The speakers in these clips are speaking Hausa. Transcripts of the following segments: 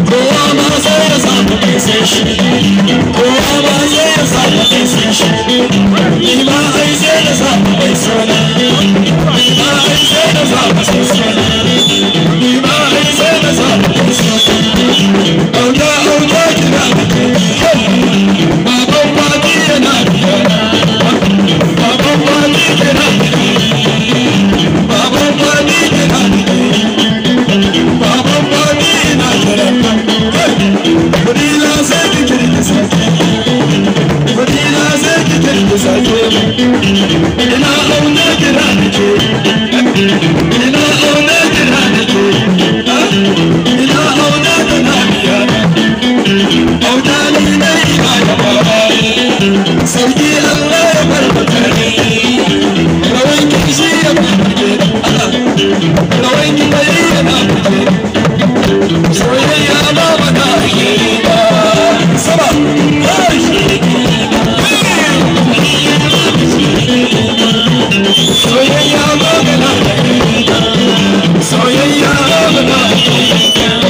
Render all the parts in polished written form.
Kowa ma sai ya samu mai sai shi, kowa ma sai ya samu mai sai shi. Ni ma ai sai na samu mai sona, ni ma ai sai na samu mai sona, ni ma ai sai na samu mai sona. Auta auta kina da ke, baban fati yana da, baban fati kina da, baban fati kina da, baban fati ina kiran ka. Fadila sai ki kirki sake, Fadila sai ki kirki sake. Ina auna kira da ke, ina auna kira da ke, ina auna kana biya. Auta ni na ina da baba, sarki Allah ya barbata ni. Rawan kishi ya barbake, Allah rawan kishi ya barbake. Soyayya ba maka ake ba, sama. Soyayya ba gana, soyayya ba gana.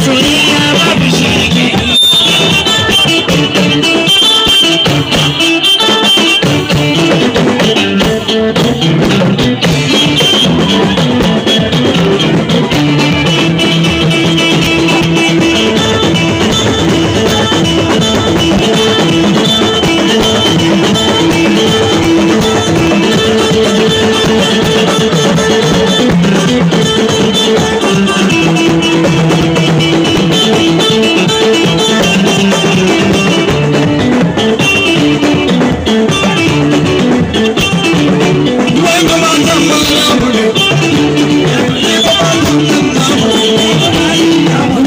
Soyayya babu shege. Wanga matan ma namu ne, ni ba matan nan namu ne.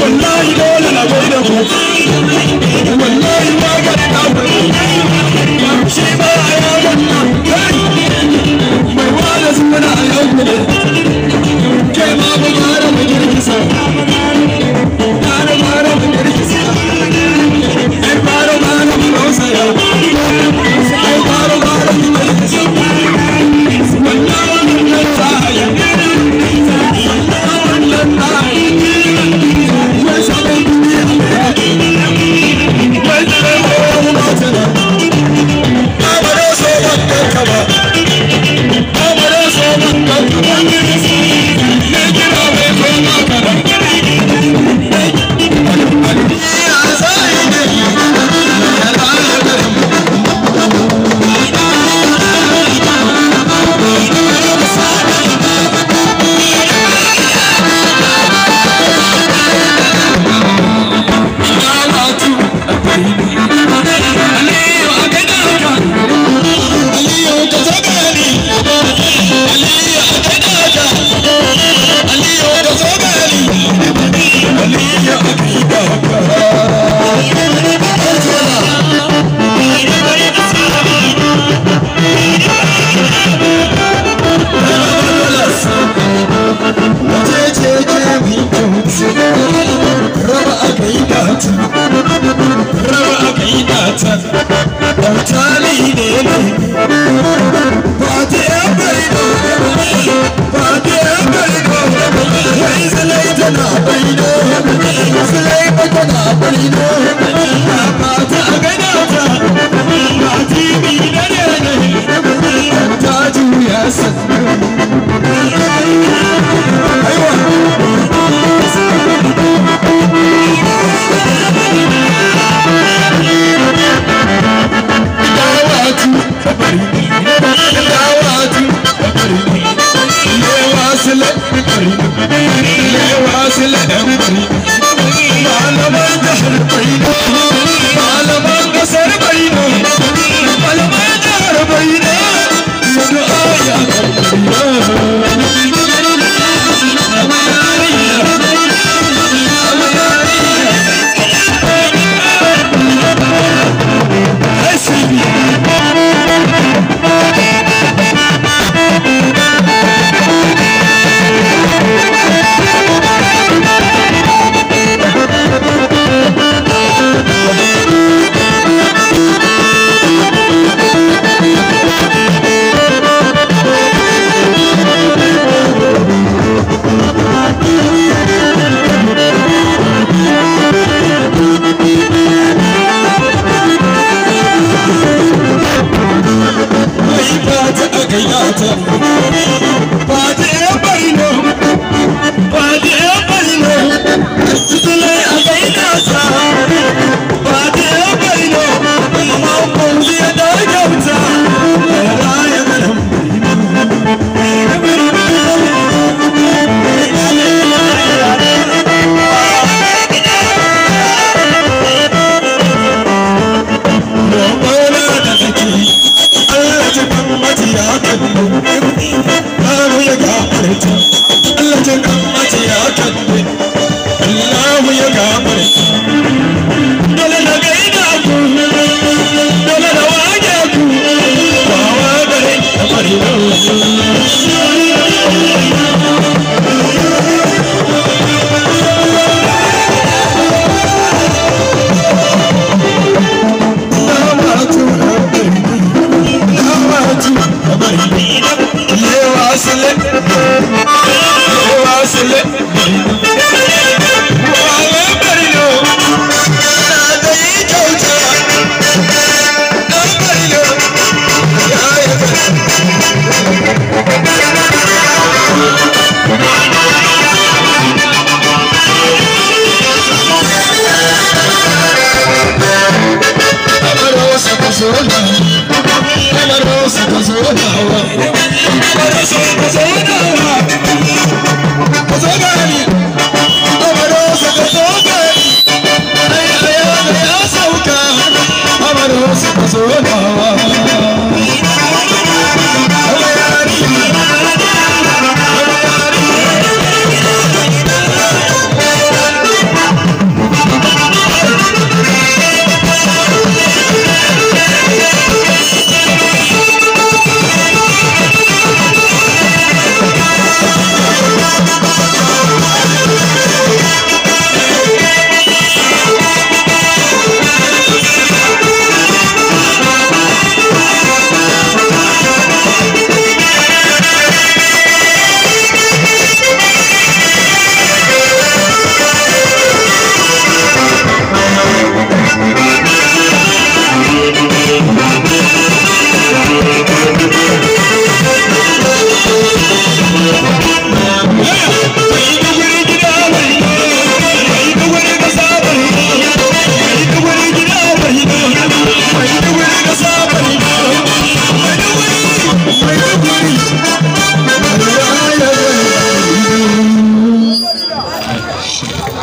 Wallahi dole na gaida ku, wallahi ba ga na ku ne. Shi ba a yagon nan, kai mai wada suna a yau ne. Ke ma ba gara mu girgisa, gara gara mu girgisa. Ai fara gara mu rausaya, ai fara gara mu girgisa. Raba aka yi data, raba aka yi data, Autali ne ne, Fati ya bari do, Fati ya bari do, wai zulai tana bari do, zulai ba tana bari do, Fati a gada ta, Fati mi na ne ne, ta juya sannu. Aiwa.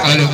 Alo.